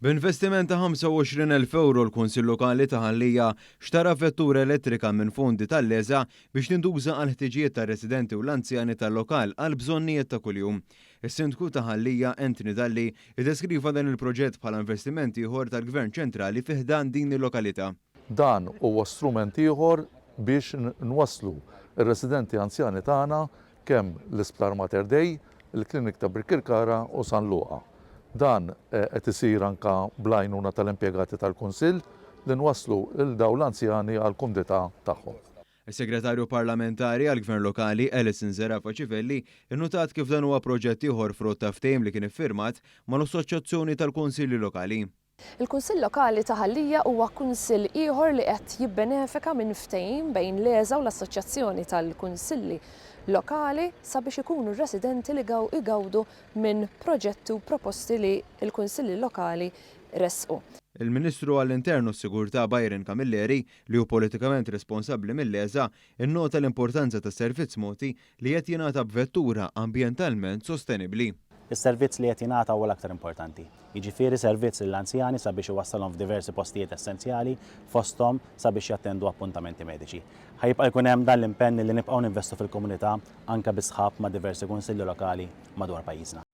B'investiment ta' 25,000 ewro l-Kunsill Lokali ta' Ħal Lija xtara vettura elettrika minn fondi tal-LESA biex tintuża għall-ħtiġijiet tar-residenti u l-anzjani tal-lokal għal bżonnijiet ta' kuljum. Is-Sindku ta' Ħal Lija, Anthony Dalli, iddeskriva dan il-proġett bħala investiment ieħor tal-Gvern ċentrali fi ħdan din il-lokalità. Dan huwa strument ieħor biex nwasslu r-residenti anzjani tagħna kemm l-Isptar Mater Dei, il-Klinik ta' Birkirkara u San Luqa. Dan qed isir anke bl-għajnuna tal-impjegati tal-Kunsill li nwasslu lil dawn l-anzjani għall-kumdità tagħhom. Is-Segretarju Parlamentari għall-Gvern Lokali, Alison Zerafa Civelli, innutat kif dan huwa proġett ieħor frott ta' ftehim li kien iffirmat mal-Assoċjazzjoni tal-Kunsilli Lokali. Il-Kunsill Lokali ta' Ħal Lija huwa kunsill ieħor li qed jibbenefika minn ftehim bejn l-ESA u l-Assoċjazzjoni tal-Kunsilli Lokali sabiex ikunu r-residenti li jgawdu minn proġetti u proposti li l-Kunsilli Lokali ressqu. Il-Ministru għall-Intern u s-Sigurtà Byron Camilleri, li hu politikament responsabbli mill-ESA, innota l-importanza tas-servizz mogħti li qed jingħata b'vettura ambjentalment sostenibbli. Is-servizz li qed jingħata huwa l-aktar importanti. Jiġifieri servizz lill-anzjani sabiex iwassalhom f'diversi postijiet essenzjali, fosthom sabiex jattendu appuntamenti mediċi. Ħa jibqa' jkun hemm dan l-impenn li nibqgħu ninvestu fil-komunità anke bi sħab ma' diversi kunsilli lokali madwar pajjiżna.